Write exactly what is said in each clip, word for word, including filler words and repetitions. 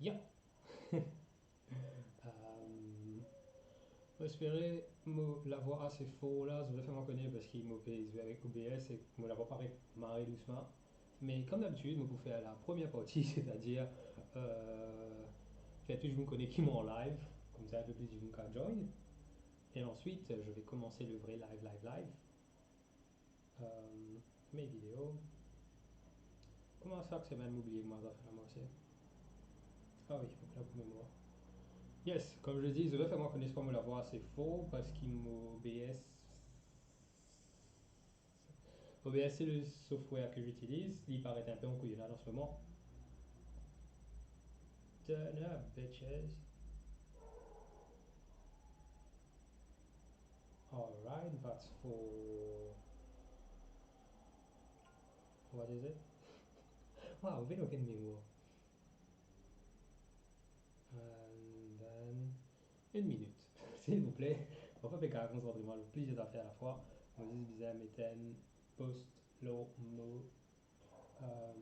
Ya. Euh, mo espere mo lavwa ase for la, zot fer mwa kone parski mo pe zwe avek O B S e mo lavwa paret mari dousman. Me kom dabitid, mo pou fer la première partie, c'est-à-dire, euh, fer tou dimoun kone ki mo an live, koumsa inpe plis dimoun kav join. Et ensuite, je vais commencer le vrai live, live, live. Euh, mes vidéos. Kouma sak semenn mo bliye kouma zafer la marse? Ah oui, fok la pou memwar. Yes, comme je dis, zot fer mwa kone parski mo lavwa ase for, parski mo O B S, O B S c'est le software que j'utilise, li paret inpe an kouyonad an se moman. Turn up, bitches. Alright, that's for, what is it? Wow, we don't get me more. And then, une minute, silvouple. Mo pa pe kapav konsantre mwa lor plizier zafer alafwa. Mo zis bizin met enn post lor mo Euh,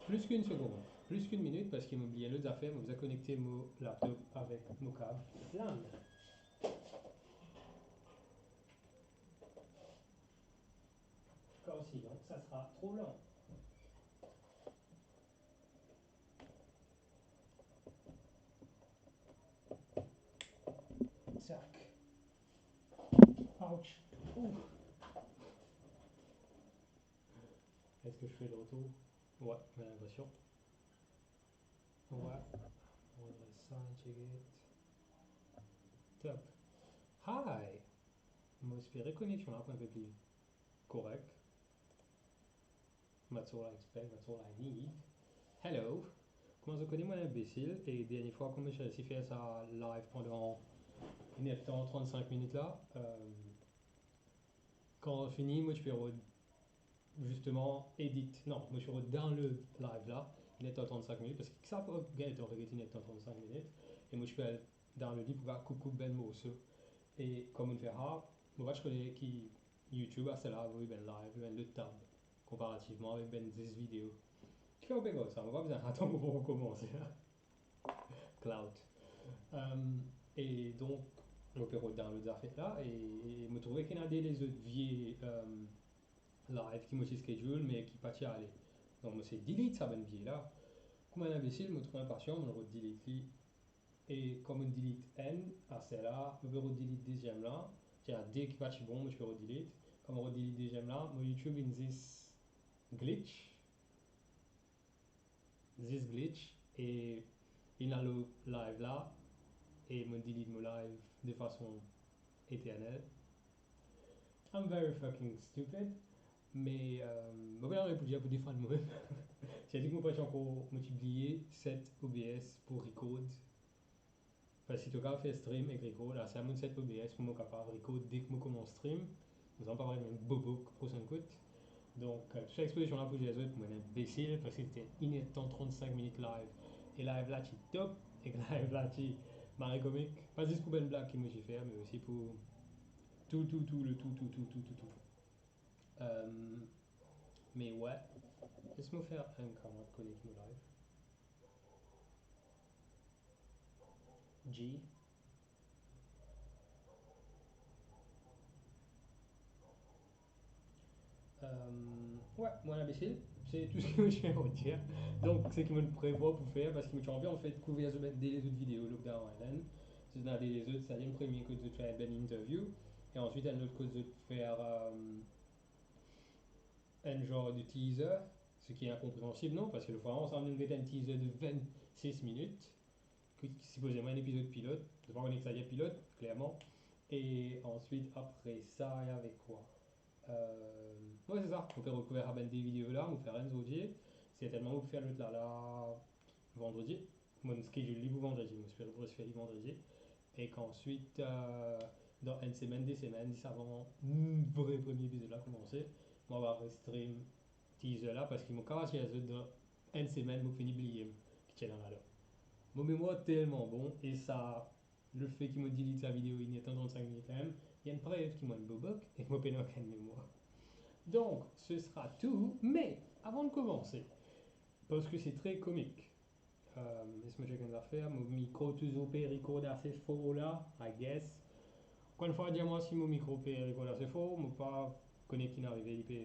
plis ki enn segonn, plis ki enn minit, parski mo bliye enn lot zafer, mo bizin konekte mo laptop avek mo kab LAN. Car sinon, ça sera trop lent. Tac. Ouch. Ouf. Est-ce que je fais le retour? Ouais, j'ai l'impression. Ouais. On va ça, check it. Top. Hi. Mo espere koneksion la pou enn pe pli korek. That's all I expect, that's all I need. Hello. Kouma zot kone, mo enn inbesil, e dernie fwa, kouma mo ti resi fer sa live pandan enn er tan, trant-sink minit la, euh, kan fini, mo ti pe rod, zisteman, edit, non, mo ti pe rod download live la, enn er tan, trant-sink minit, parski sa pou gagn letan, regete enn er tan, trant-sink minit, e mo ti pe al download li pou kapav koup, koup bann morso. E kouma mo fer sa, mo pa ti kone ki YouTube, aster la, avoy bann live lor enn lot tab, konparativman avek bann zis video. Kifer mo pe gard sa? Mo pa bizin atann pou koumanse la. Clout. Euh, e donk, mo pe rod download zafer la, e, e mo trouve ki ena de lezot vie, euh, live ki mo ti schedule, me ki pa ti ale. Donk, mo sey delete sa bann vie la. Kouma enn inbesil, mo tro inpasian, mo rod delete li. E kan mo delete enn, aster la, mo pe rod delete deziem la. Ti ena de ki pa ti bon, mo ti pe rod delete. Kan mo rod delete deziem la, mo YouTube inn zis glitch. Zis glitch, e inn al lor live la, e mo delete mo live de fason eternel. I'm very fucking stupid, me, euh, mo pena nanye pou dir pou defann mwa. Setadir ki mo pa ti ankor, mo ti bliye set O B S pou record. Parski to kapav fer stream ek record, aster la mo set O B S pou mo kapav record dek mo koumans stream. Koumsa mo pa parey enn bobok prosenn kout. Donk, euh, tou sa expozision la pou dir zot, mo enn inbesil, parski se ti enn er tan trant-sink minit live. E live la ti top, ek live la ti mari komik. Pa zis pou bann blag ki mo ti fer, me osi pou tou, tou, tou, le tou, tou, tou, tou, tou, tou. Euh, me ouais, les mo fer enn kamera konek mo live. G. Euh, ouais, mo enn inbesil, se tou seki mo ti pe dir. Donk, seki mo prevwa pou fer, parski mo ti anvi, anfet, kouver zot bann de lezot video Lockdown Island. Zot ena de lezot, setadir enn premie kot zot fer bann interview, e answit enn lot kot zot fer, euh, enn zar de teaser, seki inkonpreansib, non? Parski lafwa ansam nou get enn teaser de vennsis minit, ki, ki sipozeman enn epizod pilot. Zot pa kone ki sa dir pilot, klerman. E answit, apre sa, ena kwa? Euh, ouais, se sa, mo pe rekouver sa bann de video la, mo fer enn zordi. Sertennman mo pou fer lot la, la, vandredi. Mo schedule li pou vandredi, mo espere pou res fer li vandredi. Ek answit, euh, dan enn semenn, de semenn, zis avan, mm, vre premie epizod la koumanse, mo ava restream teaser la, parski mo kapav dir zot dan enn semenn, mo fini bliye ki ti ena ladan. Mo memwar telman bon, e sa, lefe ki mo delete sa video enn er tan trant-sink minit lamem, enn prev ki mo enn bobok, e mo pena okenn memwar. Donk, ce sera tout, me, avan de koumanse, parski se tre komik, Euh, les mo check enn zafer, mo mikro touzour pe record ase for la, I guess. Ankor enn fwa, dir mwa si mo mikro pe record ase for, mo pa kone ki finn arive, li pe,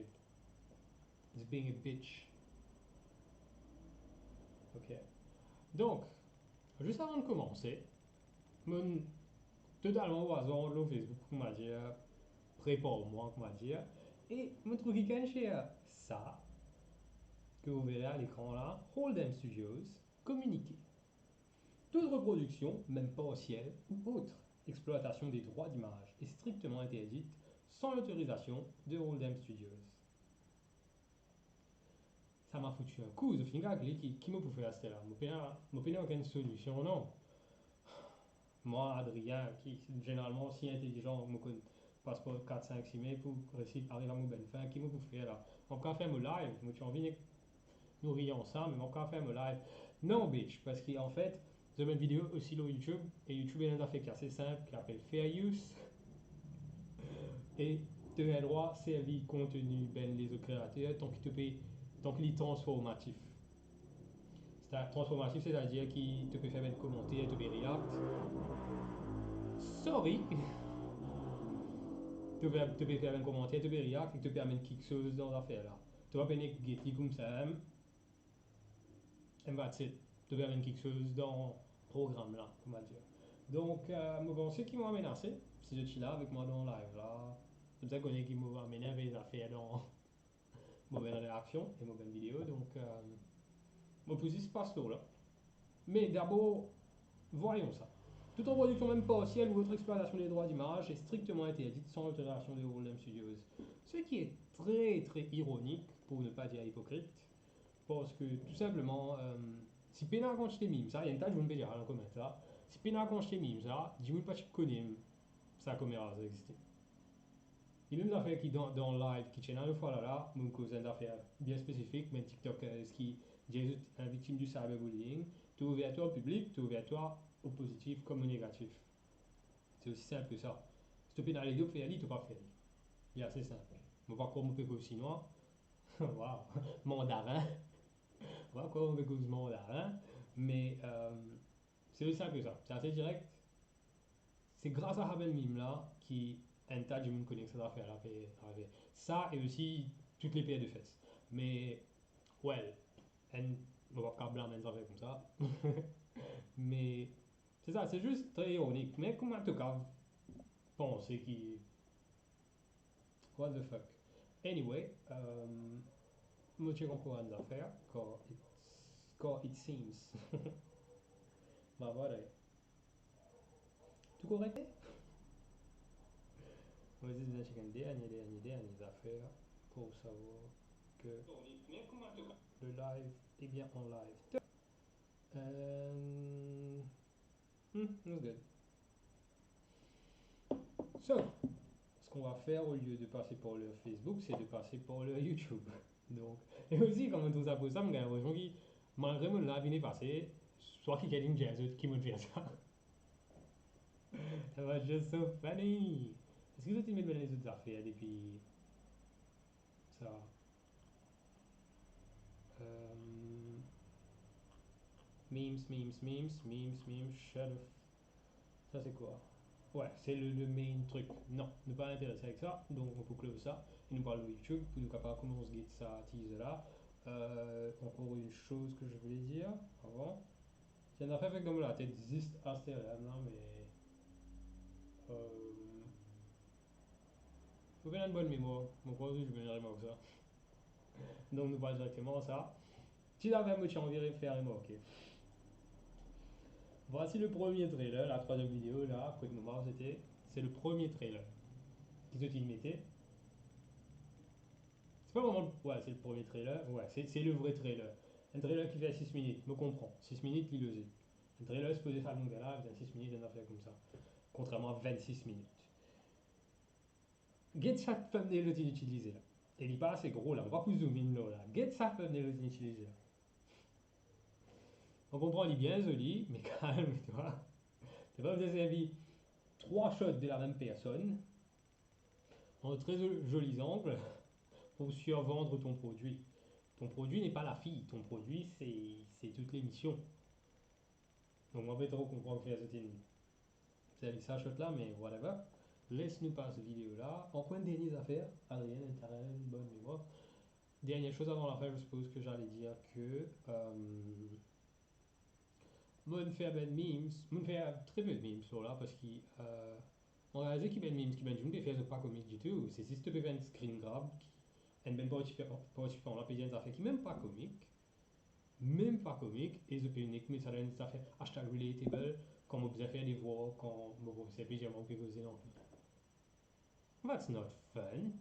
it's being a bitch. Ok. Donk, zis avan de koumanse, mo totalman o azar lor Facebook, kouma dir, prepar mwa, kouma dir, e mo trouv kikenn share sa, ki ou veye a lekran la, Hold'em Studios, communiqué. Toute reproduction, même partielle ou autre, exploitation des droits d'image est strictement interdite sans l'autorisation de Hold'em Studios. Sa m'a foutu un coup, zot finn gagn li, ki, ki mo pou fer aster la? Mo pena, mo pena okenn solision, non. Mwa, Adrien, ki, zeneralman, si intelizan, mo konn pas par kat, sink simin pou resi ariv a mo benn fin, ki mo pou fer la? Mo kav fer mo live, mo ti anvi nek nou riy ansam, me mo kav fer mo live. Non, bitch, parski, anfet, zot met video osi lor YouTube, e YouTube ena enn zafer ki ase sinp, ki apel fair use. E to ena drwa servi konteni bann lezot kreater, tanki to pe, tanki li transformatif. Seta-, transformatif, setadir ki to pe fer bann komanter, to pe react. Sorry. To pe, to pe fer bann komanter, to pe react, e to pe amenn kiksoz dan zafer la. To pa pe nek get li koumsa, hein. And that's it. To pe amenn kiksoz dan program la, kouma dir. Donk, euh, mo panse ki mo amenn ase, si zot ti la avek mwa dan live la, zot bizin kone ki mo amenn enpe zafer dan mo bann reaksion e mo bann video, donk, euh, mo pou zis pas lor la. Mais d'abord, voyons ça. Toute reproduction, même partielle ou autre exploitation des droits d'image est strictement interdite sans l'autorisation de Hold'em Studios. Ce qui est très, très ironique, pour ne pas dire hypocrite, parski, tou sinpleman, euh, si pena kantite mim sa, ena enn ta dimoun pe dir dan komanter la, si pena kantite mim sa, dimoun pa ti kone sa kouma sa existe. E mem zafer ki dan, dan live ki ti ena lefwa la la, mo koz enn zafer bien spesifik, bann TikTokers ki dir zot in viktim di cyberbullying, to ouver twa o piblik, to ouver twa o pozitif kom o negatif. Se osi sinp ki sa. Si to pena lide pou fer li, to pa fer li. Li ase sinp. Mo pa krwar mo pe koz sinwa. Waw, mandarin. Mo pa krwar mo pe koz mandarin, me, euh, se osi sinp ki sa. Se ase direk. Se gras a sa bann mim la ki enn ta dimoun kone ki sa zafer la pe arive. Sa e osi tou le paire de fesses. Me, well, enn, mo pa kav blam enn zafer koumsa. Me, se sa, se zis tre ironik. Me kouma to kav panse ki, what the fuck? Anyway, euh, mo check ankor enn zafer, kar it, kar it seems. Ba, vwala. Tou korek? Mo zis bizin check enn dernie, dernie, dernie zafer pou savwar ki le live est bien en live. Euh, hmm, that's good. So, ce qu'on va faire au lieu de passer par leur Facebook, c'est de passer par leur YouTube. Donk, e osi, kan mo trouv sa pou sa, mo gagn inpresion ki, malgre mo live inn pase, swa kikenn inn dir zot ki mo fer sa. That was just so funny. Eski zot inn met bann lezot zafer depi sa? Euh, memes, memes, memes, memes, memes, shut the f-, sa se kwa? Ouais, se le, le main truc. Non, nou pa interese avek sa, donk nou pou close sa, e nou pou al lor YouTube pou nou kapav koumans get sa teaser la. Euh, encore une chose que je voulais dire avant. Ti ena enn zafer fek dan mo latet zis aster la, non, me, euh, mo pena enn bonn memwar, mo krwar zis mo pena remark sa. Donk nou pase direkteman a sa. Ti zafer mo ti anvi re-, fer remarke. Voici le premier trailer, la troisième vidéo la, kot mo mars ete, se le premier trailer ki zot inn mete. Se pa vreman, ouais, se le premier trailer, ouais, se, se le vre trailer. Enn trailer ki fer sis minit, mo konpran. Sis minit, li lozik. Enn trailer sipoze fer longeter la, bizin sis minit, enn zafer koumsa. Kontrerman a vennsis minit. Get sa thumbnail zot inn itilize la. E li pa ase gro la, mo pa pou zoom in lor la. Get sa thumbnail zot inn itilize la. Mo konpran li bien zoli, me kalm twa. To pa bizin servi trwa shot de la mem personn, an tre zo-, zoli zang, pou survendre ton produit. Ton produit n'est pas la fille, ton produit c'est, c'est toute l'émission. Donk, mo pa tro konpran kifer zot inn servi sa shot la, me whatever. Les nou pas video la. Ankor enn dernie zafer, Adrien, enn terinn bonn memwar. Dernie soz avan lafin, je suppose que j'allais dire que, euh, mo'nn fer bann memes, mo'nn fer tre pe memes lor la, parski, euh, mo realize ki bann memes ki bann dimoun pe fer, zot pa komik ditou. Se zis to pe fer enn screen grab, ki, enn bann partisipan, partisipan la pe dir enn zafer ki mem pa komik, mem pa komik, e zot pe nek met sa dan enn zafer hashtag relatable, kan mo bizin fer devwar, kan mo profeser pe dir mwa pe koze non pli. That's not fun.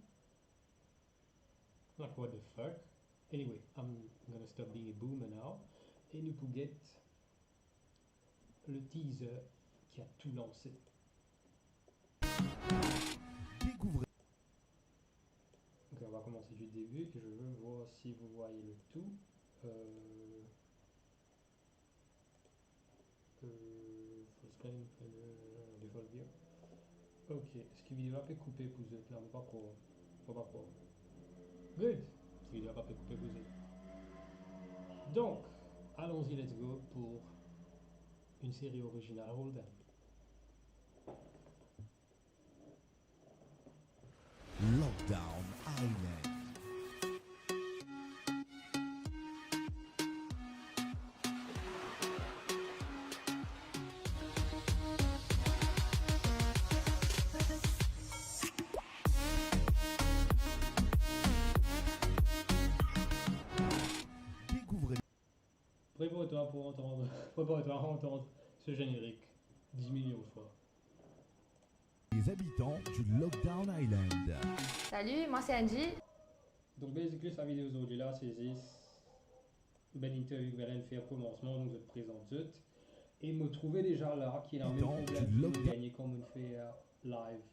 Like, what the fuck? Anyway, I'm gonna stop being a boomer now. E nou pou get le teaser qui a tout lancé. Découvrez. Ok, on va commencer du début et je veux voir si vous voyez le tout. Euh, Euh, full screen, euh, default view. Ok, eski video la pe koupe pou zot la? Mo pa krwar. Mo pa krwar. Good. Si video la pa pe koupe pou zot. Donc, allons-y, let's go pour une série originale Holden. Lockdown Island. Découvrez. Prépare-toi pour entendre, prépare-toi à entendre ce générique dix millions de fois. Les habitants du Lockdown Island. Salut, moi c'est Angie. Donk, basically, sa video zordi la, se zis bann interview ki mo inn fer komansman, donk zot prezant zot. E mo trouve deza la ki ena mem problem ki mo gagne kan mo fer live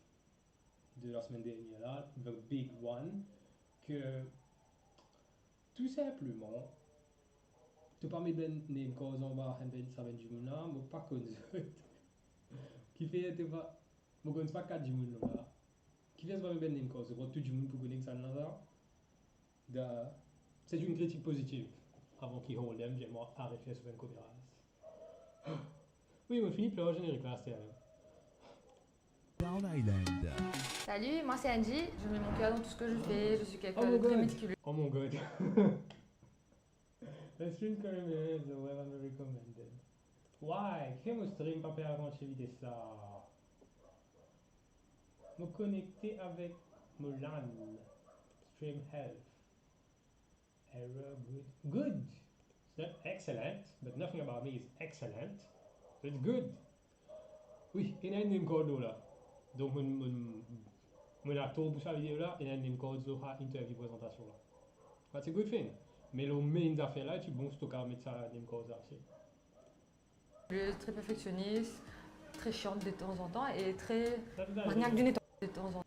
de la semaine dernière la, the big one, ke tou sinpleman, to pa met bann name cards anba enn bann, sa bann dimoun la, mo pa konn zot. Kifer to pa, mo konn pa kat dimoun la. Kifer to pa met bann name cards, to krwar tou dimoun pou kone kisannla sa? Da, c'est une critique positive. Avan ki Holden vinn mwa aret fer so bann komeraz. Wi, mo fini pler ar zenerik la, aster. Down Island. Salut, moi c'est Angie. Je mets mon cœur dans tout ce que je fais. Je suis quelqu'un de très méticuleux. Oh mon God. The stream currently is the web and recommended. Why? Kifer mo stream pa pe avans vites la? Mo konekte avek mo LAN. Stream health. Error, good. Good! It's not excellent, but nothing about me is excellent. So it's good. Wi, ena enn name card la. Donk, mo, mo, mo ator pou sa video la, ena enn name card lor sa interview prezantasion la. That's a good thing. Me lor main zafer la, ti bon si to kav met sa name card la osi. Très perfectionniste, très chiante de temps en temps et très maniaque du nettoyage de temps en temps.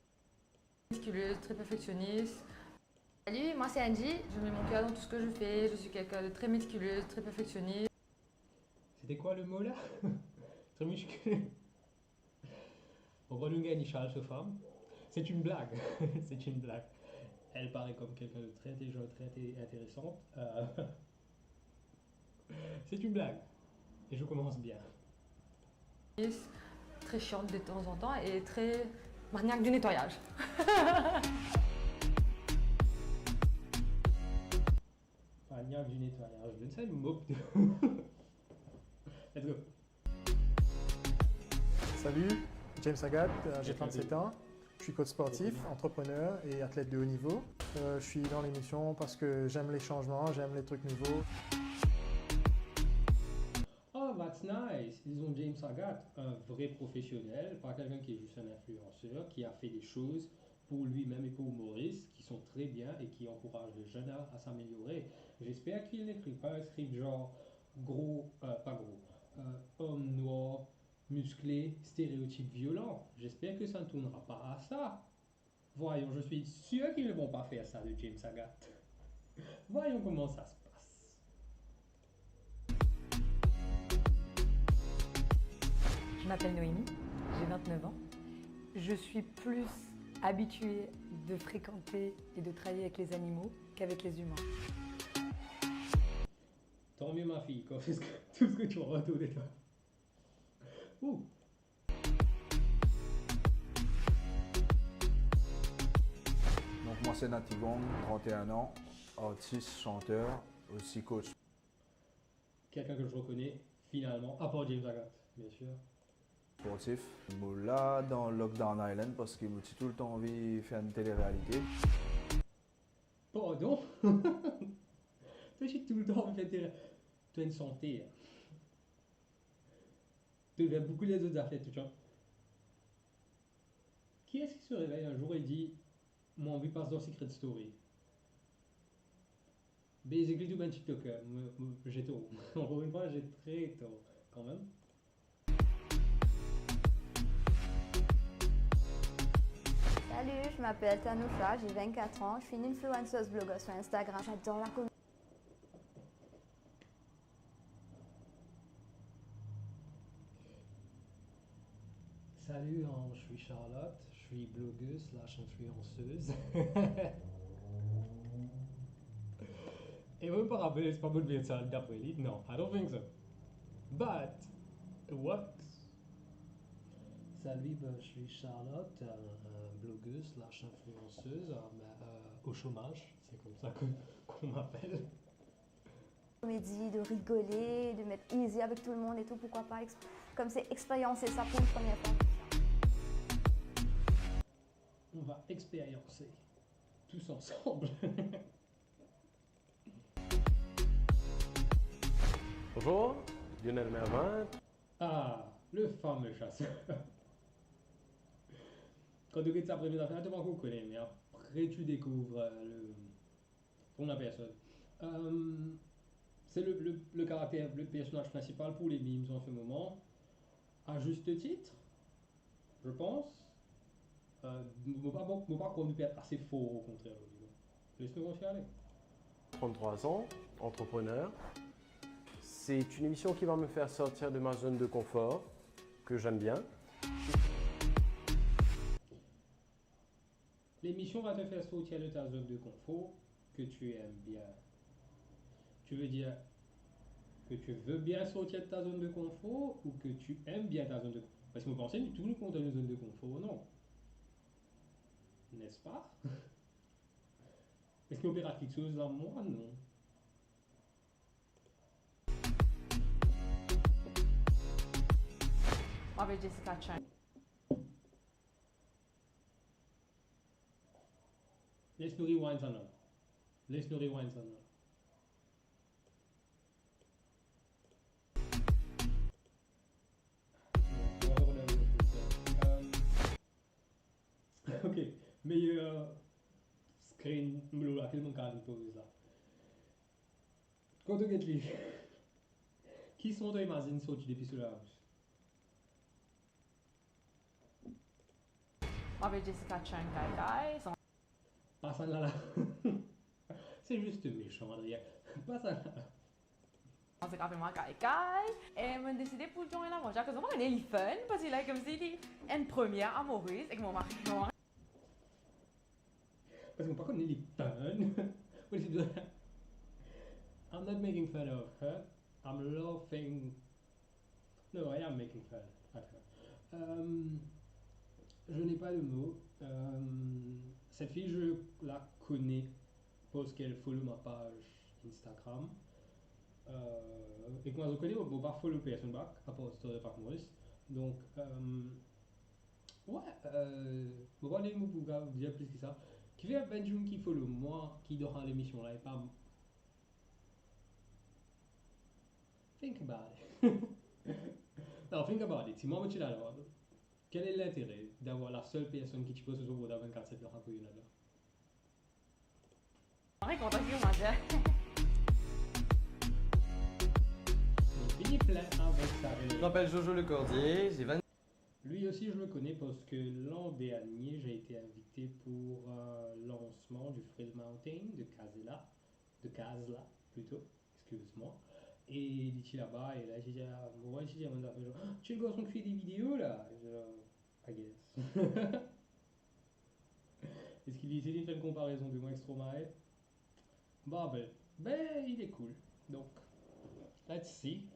Méticuleuse, très perfectionniste. Salut, moi c'est Angie. Je mets mon cœur dans tout ce que je fais. Je suis quelqu'un de très méticuleuse, très perfectionniste. C'était quoi le mot là? Très musculé. On va nous gagner Charles, sa femme. C'est une blague. C'est une blague. Elle paraît comme quelqu'un de très intelligent, très inté-, intéressante. Euh, C'est une blague. Et je commence bien. Très chiante de temps en temps et très maniaque du nettoyage. Maniaque du nettoyage. Je ne sais pas. Let's go. Salut, James Agathe, euh, j'ai trente-sept ans. Je suis coach sportif, entrepreneur et athlète de haut niveau. Euh, je suis dans l'émission parce que j'aime les changements, j'aime les trucs nouveaux. Oh, that's nice. Ils ont James Agathe, un vrai professionnel, pas quelqu'un qui est juste un influenceur, qui a fait des choses pour lui-même et pour Maurice, qui sont très bien et qui encouragent les jeunes à, à s'améliorer. J'espère qu'il n'écrit pas un script genre gros, euh, pas gros, euh, homme noir, musclé, stéréotype violent. J'espère que ça ne tournera pas à ça. Voyons, je suis sûr qu'ils ne vont pas faire ça de James Agathe. Voyons comment ça se passe. Je m'appelle Noémie, j'ai vingt-neuf ans. Je suis plus habituée de fréquenter et de travailler avec les animaux qu'avec les humains. Tant mieux, ma fille, quand c'est ce que, tout ce que tu auras autour de toi. Donk, mwa se Natigang, trant e enn an, artis, santer, osi coach. Quelqu'un que je reconnais, finalement, à part James Agathe, bien sûr. Sportif. Mo la dan Lockdown Island parski mo ti toultan anvi fer enn tele-realite. Pardon? To ti toultan anvi fer tele-, to enn santer, hein. To devien boukou lezot zafer, to, tu vois. Qui est-ce qui se réveille un jour et dit, « Mo anvi pas dan Secret Story »? Basically, tou bann TikToker, mo, mo, j'ai tort. Encore une fois, j'ai très tort, quand même. Salut, je m'appelle Tanusha, j'ai vingt-quatre ans, je suis une influenceuse blogueuse sur Instagram. J'adore la communauté. Salut, hein, je suis Charlotte, je suis blogueuse slash influenceuse. E mo pa rapel, se pa mo ki fer sa, dapre li. Non, I don't think so. But it works. Salut, ben, je suis Charlotte, euh, euh, blogueuse slash influenceuse, euh, mais, euh, au chômage, c'est comme ça que, qu'on m'appelle. Comédie, de rigoler, de mettre easy avec tout le monde et tout, pourquoi pas exp-, comme c'est expériencer ça pour une première fois. On va expériencer tous ensemble. Bonjour, Lionel Mervin. Ah, le fameux chasseur. Kan to get sa premie zafer la, to pa ankor kone, me apre to dekouv, euh, le, ton la personne. Euh, c'est le, le, le caractère, le personnage principal pour les memes en ce moment, à juste titre, je pense. Euh, mo pa, mo pa krwar nou pe ase for, au contraire, les nou kontign ale. Trente-trois ans, entrepreneur. C'est une émission qui va me faire sortir de ma zone de confort, que j'aime bien. L'émission va te faire sortir de ta zone de confort que tu aimes bien. Tu veux dire que tu veux bien sortir de ta zone de confort ou que tu aimes bien ta zone de confort? Parski mo panse nou tou nou kontan nou zone de confort, non? N'est-ce pas? Eski nou pe rat kiksoz la? Mwa, non. Mo apel Jessica Chang. Les nou rewind sa la. Les nou rewind sa la. Euh, ok, meyer screen lor lakel mo kapav poz la. Kan to get li, ki son to imazinn sorti depi so labous? Mo apel Jessica Chang Kai Kai. Pa sa la la. C'est juste méchant, Adrien. Pa sa la la. Kouma sa apel mwa Kai Kai. E mo deside pou join lamanz akoz mo pa kone li fun, parski, like, koumsi li enn premie a Moris ek mo mari. Parski mo pa kone li fun. Mo deside. I'm not making fun of her. I'm laughing. No, I am making fun at her. Euh, je n'ai pas de mots. Euh, cette fille, je la connais parce qu'elle follow ma page Instagram. Euh, e kouma zot kone, mo pa follow personn back, apar Story of Ak Moris. Donk, euh, ouais, euh, mo pa kone mo pou kapav dir plis ki sa. Kifer bann dimoun ki follow mwa, ki dan lemision la, e pa Think about it. Non, think about it. Si mwa mo ti la la, quel est l'intérêt d'avoir la seule personne ki ti post so photo vingt-quatre sept dan sa koumintariya la? Mari kontan ki mwa dir. Li plin avek sa. Je m'appelle Jojo Le Cordier, j'ai vingt. Lui aussi, je le connais parce que l'an dernier, j'ai été invité pour un lancement du Frail Mountain de Kazela, de Kazla plutôt, excuse-moi. E li ti laba, e la, ti dir, mo, ti dir, mo, ti dir, "Ah, ti le garson ki fer de video la?" Je dis, "I guess." Eski li ti fer enn konparezon de mwa ek Stromae? Bon, ben, ben, il est cool. Donc, let's see.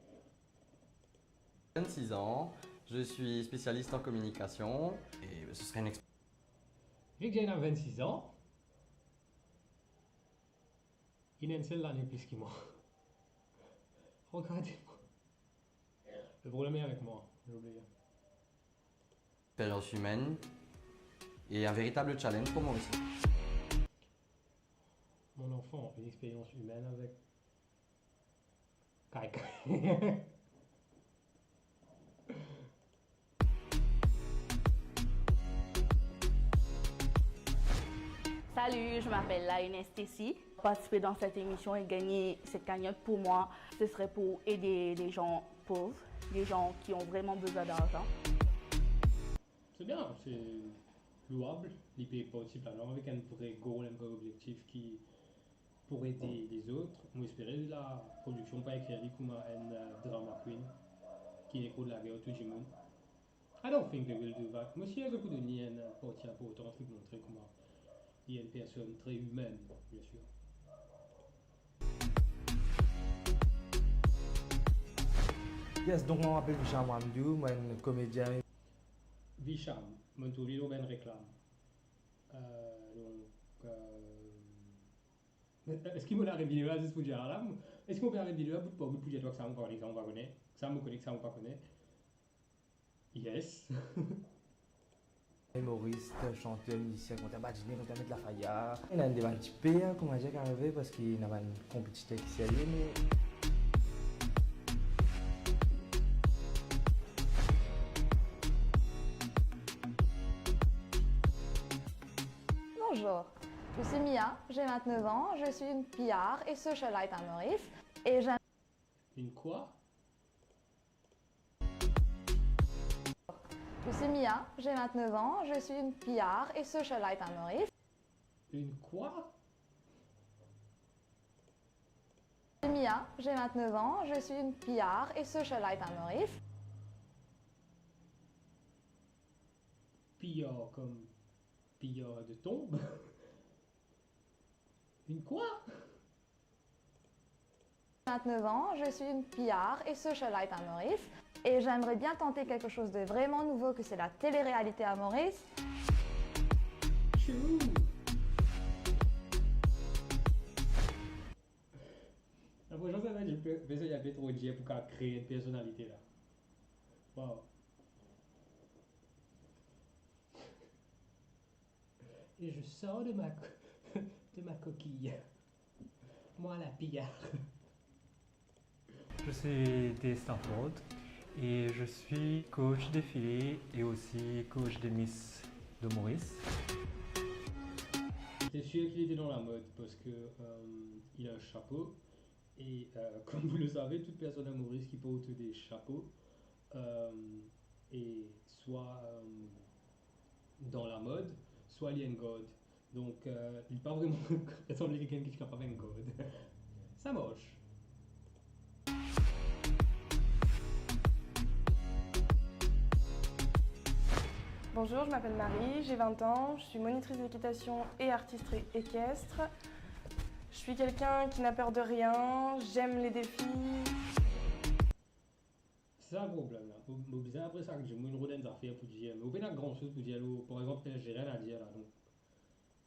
Vingt-six ans, Je suis spécialiste en communication et ce serait une expérience. Vu que j'ai vingt-six ans, il a une seule année plus que moi. Regardez-moi. Le problème est avec moi, j'ai oublié. Expérience humaine et un véritable challenge pour moi aussi. Mon enfant, une expérience humaine avec Kaka. Salut, je m'appelle Laine Stacy. Participer dans cette émission et gagner cette cagnotte, pour moi, ce serait pour aider les gens pauvres, les gens qui ont vraiment besoin d'argent. C'est bien, c'est louable. Li pe partisip ladan avek enn vre goal, enn vre objektif ki pou ede lezot. Mo espere la prodiksion pa ekrir li kouma enn, euh, drama queen ki nek rod lager tou dimoun. I don't think they will do that. Mo sir zot pou donn li enn parti inportan, pou montre kouma li enn personn tre imenn, bien sir. Yes, donk mwa, mo apel Visham Ramdou, mo enn komedien. Visham, mo trouv li lor bann reklam. Euh, donk, euh, eski mo la aret video la zis pou dir la? Eski mo pe aret video la bout par bout pou dir twa ki sa mo pa kone, ki sa mo pa kone, ki sa mo kone, ki sa mo pa kone? Yes. Imorist, santer, mizisien, kouma badine, kouma met lafaya. Ena enn de bann tipe, kouma dir, ki arive, parski ena bann konpetiter ki serye, me Bonjour, je suis Mia, j'ai vingt-neuf ans, je suis une P R et socialite à Maurice et j'aime... Une quoi? Je suis Mia, j'ai vingt-neuf ans, je suis une P R et socialite à Maurice. Une quoi? Je suis Mia, j'ai vingt-neuf ans, je suis une P R et socialite à Maurice. P R comme pilleur de tombe. Une quoi? Vingt-neuf ans, je suis une P R et socialite à Maurice et j'aimerais bien tenter quelque chose de vraiment nouveau, que c'est la télé-réalité à Maurice. Tchou. La prochaine fois, je peux, parce qu'il y a pas trop de gens pour créer une personnalité là. Wow. Et je sors de ma co-, de ma coquille. Moi, la P R. Je suis de Stanford et je suis coach défilé et aussi coach des Miss de Maurice. C'est sûr qu'il était dans la mode parce que, euh, il a un chapeau et, euh, comme vous le savez, toute personne à Maurice qui porte des chapeaux, euh, est soit, euh, dans la mode, soit li enn gard. Donk, euh, li pa vreman resanble kikenn ki ti kapav enn gard. Sa mars. Bonjour, je m'appelle Marie, j'ai vingt ans, je suis monitrice d'équitation et artiste équestre. Je suis quelqu'un qui n'a peur de rien, j'aime les défis. Se sa problem la. Mo, mo bizin apre sa ki dimoun rod enn zafer pou dir, me mo pena gran soz pou dir, par exanp, j'ai rien à dire la, donk,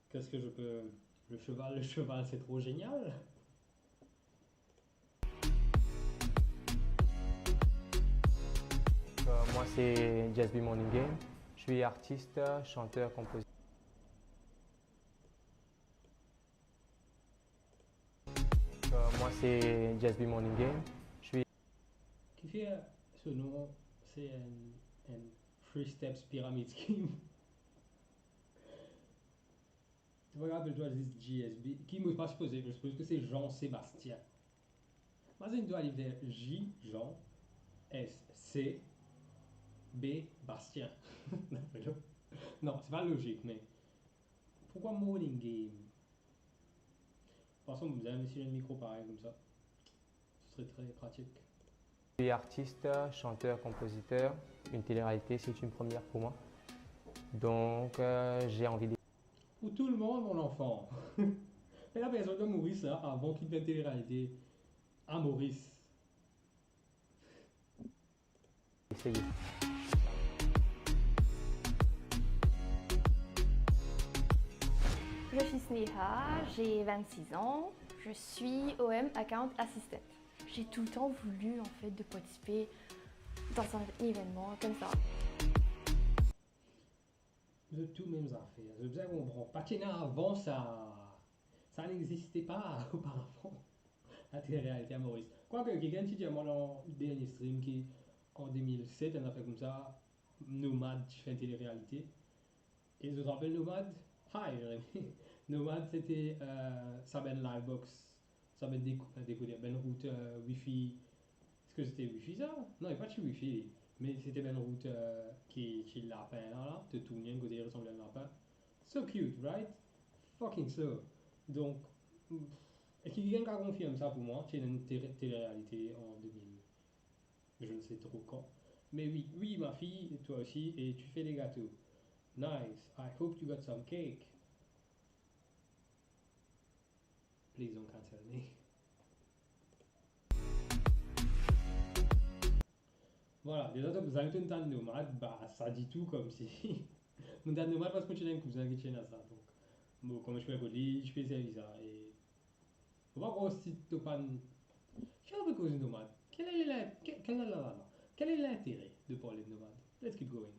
qu'est-ce que je peux, le cheval, le cheval, c'est trop génial. Euh, moi, c'est J S B Morning Game. Je suis artiste, chanteur, compositeur. Euh, moi, c'est J S B Morning Game. Je suis... Kifer so nom se enn, enn Three Steps Pyramid Scheme? To pa rapel twa zis J S B, ki mo pa sipoze, mo sipoze ki se Jean Sébastien. Imazinn twa li fer J, Jean, S, C, B, Bastien. Non, se pa lozik, me pourquoi Morning Game? Parski mo bizin si enn mikro parey koumsa, ce serait très pratique. Je suis artiste, chanteur, compositeur. Une télé-réalité, c'est une première pour moi. Donc, euh, j'ai envie de... Pour tout le monde, mon enfant. Pena personn dan Moris la avan ki finn fer télé-réalité a Moris. Essayer. Je suis Sneha, j'ai vingt-six ans, je suis O M Account Assistant. J'ai tout le temps voulu en fait de participer dans un événement comme ça. Zot tou mem zafer. Zot bizin konpran. Pa ti ena avan sa. Sa n'existait pas auparavant. La télé-réalité à Maurice. Kwake, kikenn ti dir mwa dan dernie stream ki an de mil set, enn zafer koumsa, Nomad ti fer enn télé-réalité. E zot rapel Nomad? Hi, Jérémy. Nomad, sete, euh, sa bann Livebox, sa bann dekou-, euh, dekoder, bann rout, euh, wifi. Eski sete wifi sa? Non, li pa ti wifi, me sete bann rout, euh, ki, ki lapin la, la, to tourn enn kote, li resanble enn lapin. So cute, right? Fucking so. Donk, eski kikenn kav konfirm sa pou mwa, ti ena enn télé-, télé-réalité an de mil, je ne sais trop quand. Mais oui, oui, ma fille, toi aussi, et tu fais des gâteaux. Nice. I hope you got some cake. Please don't cancel me. Vwala, deza, donk, zame to'nn tann Nomad, ba, sa ditou, koumsi. Mo'nn tann Nomad parski mo ti ena enn kouzin ki ti ena sa, donk, bon, kouma ti pe kot li, ti pe servi sa, e mo pa krwar si to pa'nn, ki ape koz Nomad? Quel est le, quel, quel est la, la, la? Quel est l'intérêt de parler de Nomad? Let's keep going.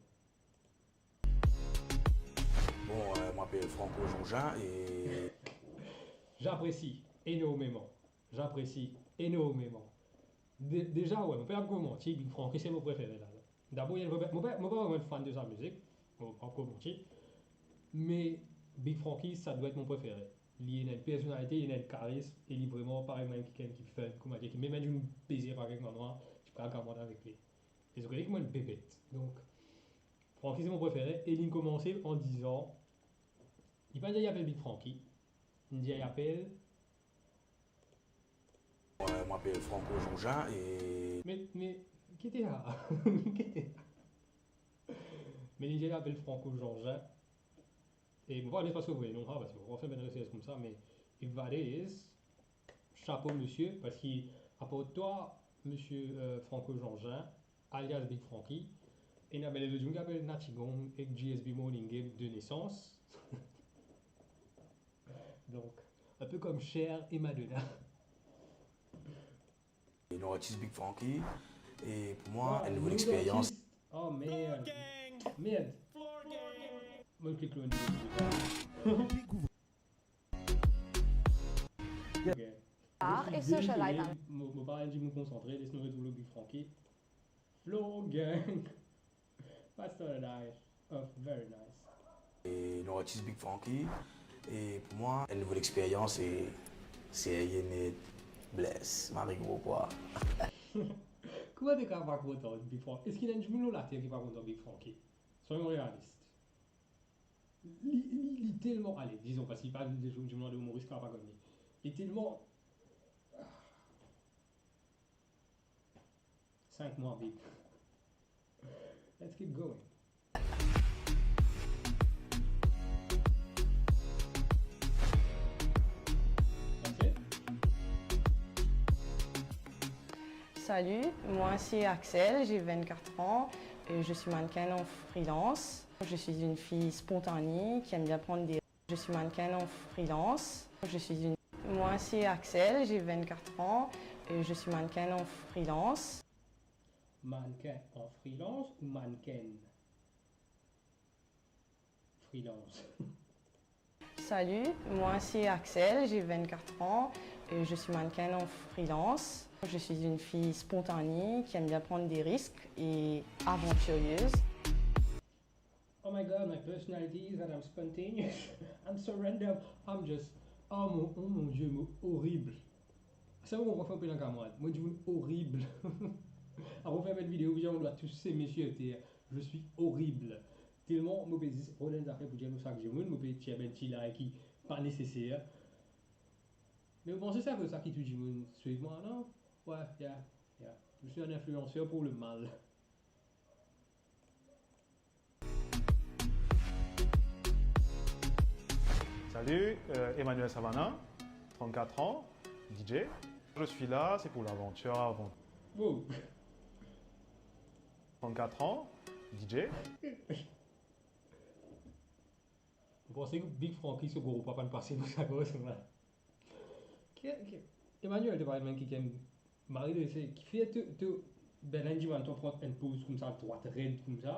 Bon, euh, mo apel Franco Jean-Jean e... J'apprécie énormément. J'apprécie énormément. De-, deza, wi, mo pa pou manti, Big Francky, se mo prefere la. Dabor, li enn vremem, mo pa, mo pa vremem fan de sa mizik, mo pa pou manti. Me Big Francky, sa dwa et mo prefere. Li ena enn personalite, li ena enn karism, e li vremem parey mwa, kikenn ki fun, kouma dir, ki mem enn dimoun peze par kek mannwar, ti pe al kamwad avek li. E zot kone ki mwa enn bebet. Donk, Francky se mo prefere, e li'nn koumanse an dizan, li pa dir li apel Big Francky, li dir li apel... Mo apel Franco Jean-Jean e... Me, me, ki ete sa? Ki ete sa? Me li dir li apel Franco Jean-Jean. E mo pa kone eski se vre non sa, parski mo pa fer bann resers koumsa, me if that is, chapo misie, parski apar twa, misie, euh, Franco Jean-Jean, alias Big Francky, ena bann lezot dimoun ki apel Natigong ek G S B Morning Game de nesans. Donk, enn pe kom Cher e Madonna. Nouvo artis Big Francky, e pou mwa, enn nouvel experyans. Oh, merde. Merde. Mo klik lor enn nouvo. Ok. Ah, e Social Item. Mo, mo pa enn dimoun konsantre, les nou retrouv Big Francky. Flow Gang. Pastor Adair. Oh, very nice. E nouvo artis Big Francky. E pou mwa, enn nouvel experyans e serye net, bless, mari gro pwa. Kouma to kav pa kontan Big Francky? Eski ena enn dimoun lor later ki pa kontan Big Francky? Soyons réalistes. Li, li, li telman, ale, dizon, parski li pa enn dimoun de Moris ki pa konn li. Li telman, ah. Sink mwa, Big. Let's keep going. That's it? Salut, moi c'est Axel, j'ai vingt-quatre ans, euh, je suis mannequin en freelance. Je suis une fille spontanée qui aime bien prendre des Je suis mannequin en freelance. Je suis une... Moi, c'est Axel, j'ai vingt-quatre ans et je suis mannequin en freelance. Mannequin en freelance ou mannequin? Freelance. Salut, moi c'est Axel, j'ai vingt-quatre ans et je suis mannequin en freelance. Je suis une fille spontanée qui aime bien prendre des risques et aventureuse. Oh my God, my personality is that I'm spontaneous and so random. I'm just, oh mon, oh mon Dieu, mo orib. Sa ou konpran, fer enn pe dan kamwad. Mo dimoun orib. Apre fer bann video, ou bizin, on doit tous ces messieurs, t'es, je suis horrible. Telman mo pe zis rod enn zafer pou dir lor sak dimoun, mo pe tir bann ti like ki pa neseser. Me mo panse se akoz sa ki tou dimoun swiv mwa, non? Ouais, yeah, yeah. Je suis un influenceur pour le mal. Salut, euh, Emmanuel Savana, trente-quatre ans, D J. Je suis là, c'est pour l'aventure avant. Wow. Trente-quatre ans, D J. Mo panse ki Big Franky so gro pa pa'nn pase pou sa koze la. Ki, ki, Emmanuel, to parey bann kikenn mari drese, kifer to, to, bann enn dimann to pran enn poz koumsa, drwat red koumsa.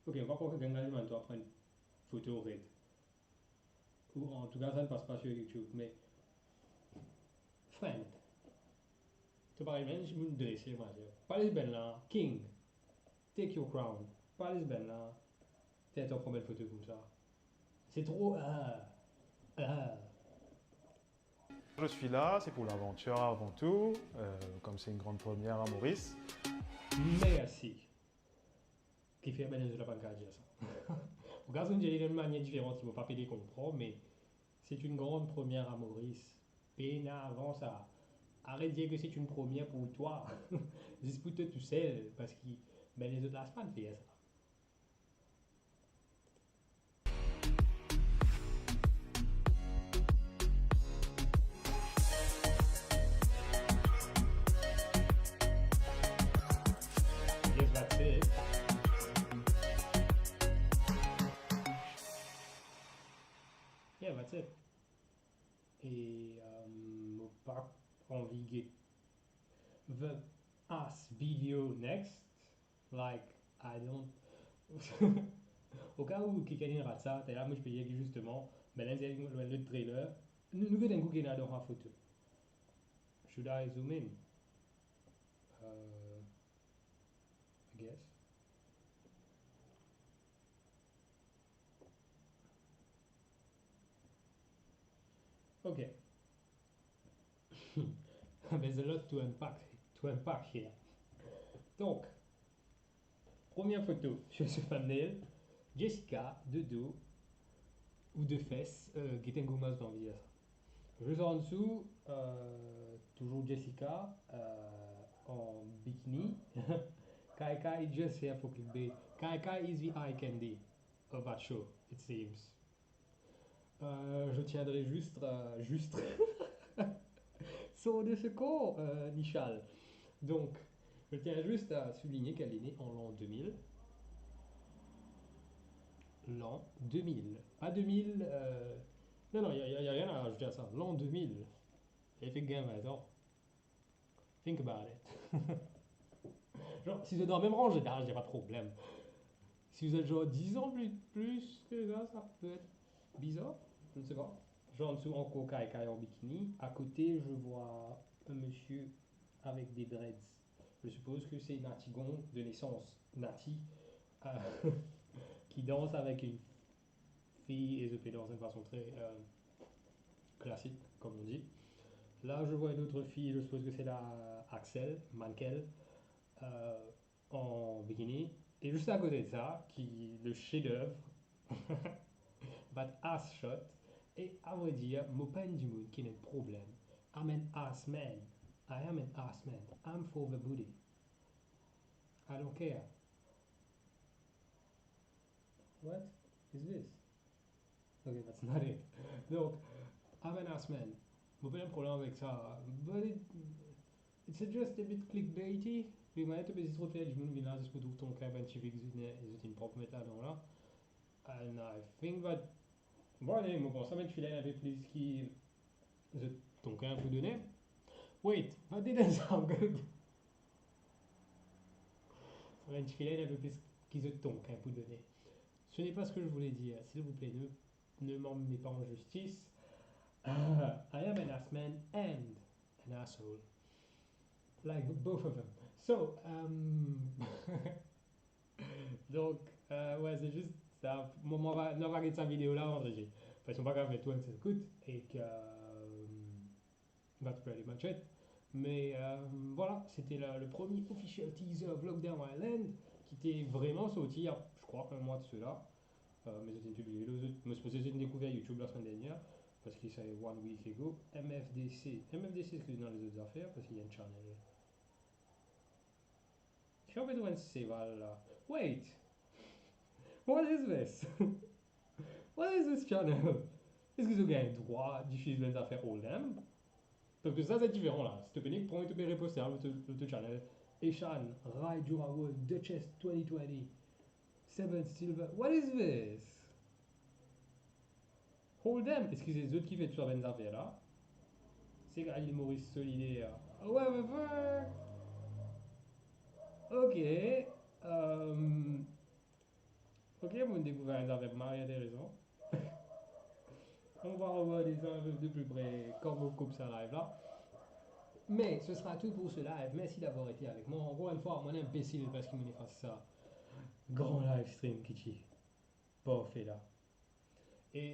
Ok, mo pa krwar ki bann enn dimann to pran enn foto red. Ou antouka, sa ne pas pa sur YouTube, me, friend, to parey bann dimoun drese, mo dir. Pa les bann la, king, take your crown. Pa les bann la, fer to pran bann foto koumsa. Se tro, ah, ah. Je suis là, c'est pour l'aventure avant tout, euh, comme c'est une grande première à Maurice. Mersi. Kifer bann lezot la pa'nn kav dir sa? Ou kapav dir li dan enn manier diferan, si mo pa pe konpran, me c'est une grande première à Maurice. Pena avan sa. Aret dir ki c'est une première pour toi. Zis pou twa tousel, parski bann lezot la pa'nn fer sa. Yes, that's it. Yeah, that's it. E, euh, mo pa anvi get the ass video next. Like, I don't. Oka ou kikenn inn rat sa, tala mo ti pe dir ki zisteman, me la, nou dir lor le trailer, nou, nou get enn kou ki ena dan sa foto. Should I zoom in? Euh, I guess. Ok. There's a lot to unpack, to unpack here. Donk, premie foto sur ce thumbnail, Jessica, de dos ou de fes, euh, get enn goumas, mo anvi dir sa. Zis an dsou, euh, touzour Jessica, euh, an bikini. Kaikai is just here for clickbait. Kaikai is the eye candy of that show, it seems. Euh, je tiendrai juste, euh, juste son de secours, euh, Nichal. Donc, je tiens juste à souligner qu'elle est née en l'an deux mille. L'an deux mille. Pas deux mille, euh, non, non, il n'y a, y a- y a rien à rajouter à ça. L'an deux mille. Elle fait gain vingt ans. Think about it. Genre, si vous êtes dans la même range d'âge, il n'y a pas de problème. Si vous êtes genre dix ans plus, plus que ça, ça peut être bizarre. Je ne sais pas. Genre, en dessous, encore Kaikai en bikini. À côté, je vois un monsieur avec des dreads. Je suppose que c'est Natigon de naissance. Nati, euh, qui danse avec une fille et zot pe dans une façon très, euh, classique, comme on dit. Là, je vois une autre fille, je suppose que c'est la Axel, Mankel, euh, en bikini. Et juste à côté de ça, qui, le chef-d'œuvre, but ass shot. Et à vrai dire, mo pa enn dimoun ki ena problem. I'm an ass man. I am an ass man. I'm for the booty. I don't care. What is this? Okay, that's not it. Donc, I'm an ass man. Mo pa ena problem avek sa. But it, it's just a bit clickbaity. Wi, mo trouve zis tro fer dimoun vinn la zis pou trouv tonkin, bann tifi ki zot inn, zot inn prop met ladan la. And I think that, bon, ale, mo pans sa bann tifi la ena enn pe plis ki zot tonkin pou done. Wait, what did I sound good? Sa bann tifi la ena enn pe plis ki zot tonkin pou done. Ce n'est pas ce que je voulais dire. S'il vous plaît, ne, ne m'en mettez pas en justice. Uh, I am an ass man and an asshole. Like both of them. So, um, donc, euh, ouais, c'est juste ça. Mo, mo va, nou va get sa video la vandredi. Parski mo pa kapav fer tou enn sel kout. E ki, euh, That's pretty much it. Mais, euh, voilà, c'était le, le premier official teaser of Lockdown Island, ki ti vreman sorti, je crois, un mois de cela. Euh, me zot inn pibliye li, zot, mo sipoze zot inn dekouver YouTube la semenn dernier, parski se one week ago. M F D C. M F D C, eski ena lezot zafer? Parski ena enn channel. Ki pe trouv enn seval la? Wait! What is this? What is this channel? Eski zot gagn drwa difiz bann zafer all them? Parski sa, se diferan la. Si to pe nek pran, to pe reposte lor to, lor to channel. Eshan, Rai Jourawo, Duchess twenty twenty, Seven Silver. What is this? Hold them, eski se zot ki fer tou sa bann zafer la? Sega Ile Moris Solider. What the fuck? Ok. Euh, ok, mo'nn dekouver enn zafer mari interesan. On va regarder ça un peu de plus près quand on coupe sa live la. Mais ce sera tout pour ce live. Merci d'avoir été avec moi. Encore une fois, mo'nn inbesil parski mo'nn efas sa gran live stream ki ti parfe la. E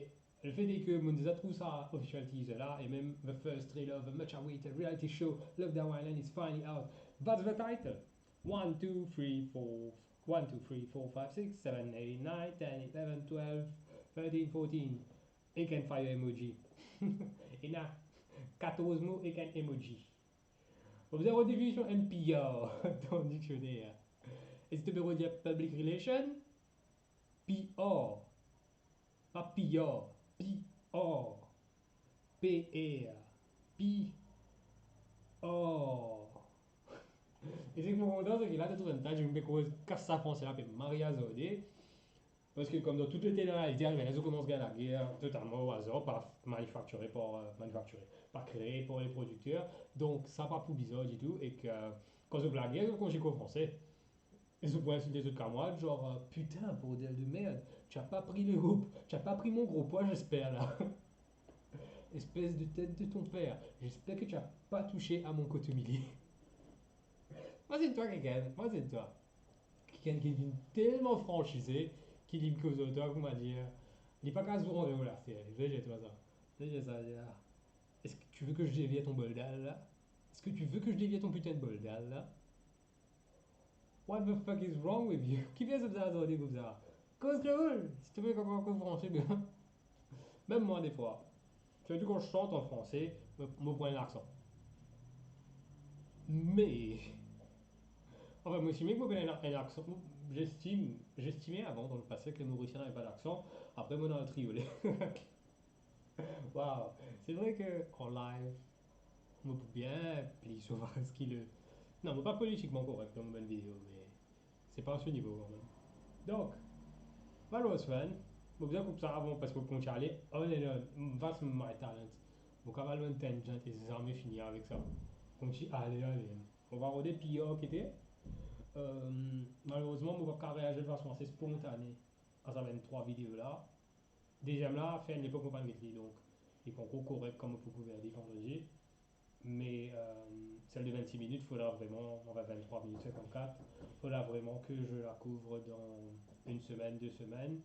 lefet ke mo'nn deza trouv sa official teaser la, e mem the first trailer of the much awaited reality show, Love Down Island, is finally out. That's the title. One, two, three, four, one, two, three, four, five, six, seven, eight, nine, ten, eleven, twelve, thirteen, fourteen. Ek enn fire emoji. Ena katorz mo ek enn emoji. Obzerv definision enn P R dan diksioner. Eski to pe redir public relation? P R. Pa P R. P R. P R. P R. E seki mo kontan, seki la, to trouv enn ta dimoun pe koz kas sa franse la, pe mari azorde. Parski kom dan tou lete dan lalite, arive, zot koumans gagn lager totalman o azar, pa manifaktire par, euh, manifaktire, pa kree par le prodikter. Donk, sa pa pou bizar ditou, e ke, kan zot lage, zot kontign koz franse. E zot pou insilte zot kamarad, genre, euh, putain, bordel de merde, tu as pas pris le hoop, tu as pas pris mon gros pois, j'espère, là. Espèce de tête de ton père, j'espère que tu as pas touché à mon coton-mili. Imazinn twa kikenn, imazinn twa. Kikenn ki vinn telman fransize, ki li koz ar twa, kouma dir, li pa kapav zour an reol aster, li vinn dir twa sa. Li dir sa, li dir, ah, est-ce que tu veux que je dévire ton bol dal, là? Est-ce que tu veux que je dévire ton putain de bol dal, là? What the fuck is wrong with you? Ki fer sa bizar azorde koumsa? Koz kreol, si to pe kapav koz franse bien. Mem mwa, defwa, sirtou kan mo sant an franse, mo, mo pran laksan. Me, anfin, mo estim ki mo pena laksan. J'estime, j'estimais avant, dans le passé, que les Mauriciens n'avaient pas d'accent. Après, mo'nn al triole. Wow, se vre ke an live, mo pou bien pli sovaze ki le... Non, mo pa politikman korek dan mo bann video, me se pa se nivo kanmem. Donk, Valorous Fan, mo bizin koup sa avan parski mo kontign ale on and on, vast my talent. Mo kapav al dan tangent e zame fini avek sa. Kontign ale, ale. Mo va rod P R ki ete. Euh, malerezman, mo pa kapav reazir de fason ase spontane a sa bann trwa video la. Deziem la, fer enn lepok mo pa'nn get li, donk li pa ankor korek kouma pou kouver li, kouma dir. Me, euh, sel de vennsis minit, fodra vreman, anfin venntrwa minit sinkannkat, fodra vreman ke mo la kouv dan enn semenn, de semenn.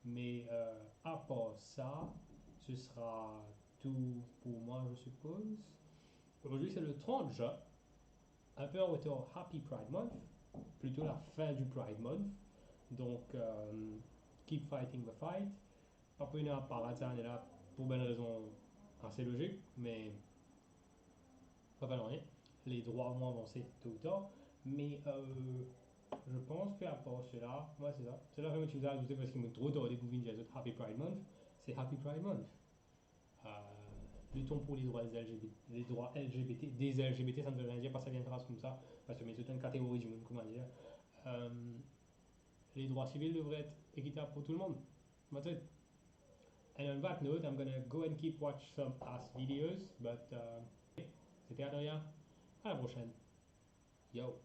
Me, euh, apar sa, ce sera tout pour moi, je suppose. Aujourd'hui, c'est le trente juin. Un peu en retard, Happy Pride Month, plutôt la fin du Pride Month. Donc, euh, keep fighting the fight. Pa pou ena parad sa ane la, pou bann rezon ase lozik, me pa fer nanye, les droits vont avancer tôt ou tard. Mais, euh, je pense que à part cela, ouais, c'est ça. Sel zafer mo ti bizin azoute parski mo tro tarde pou vinn dir zot Happy Pride Month, c'est Happy Pride Month. Euh, luttons pour les droits des L G B T, les droits L G B T, des L G B T, ça ne veut rien dire, pa sa bien tradwir koumsa, parski me zot enn kategori dimoun, kouma dir. Euh, les droits civils devraient être équitables pour tout le monde. That's it. And on that note, I'm gonna go and keep watch some ass videos, but, euh, c'était Adrien. À la prochaine. Yo.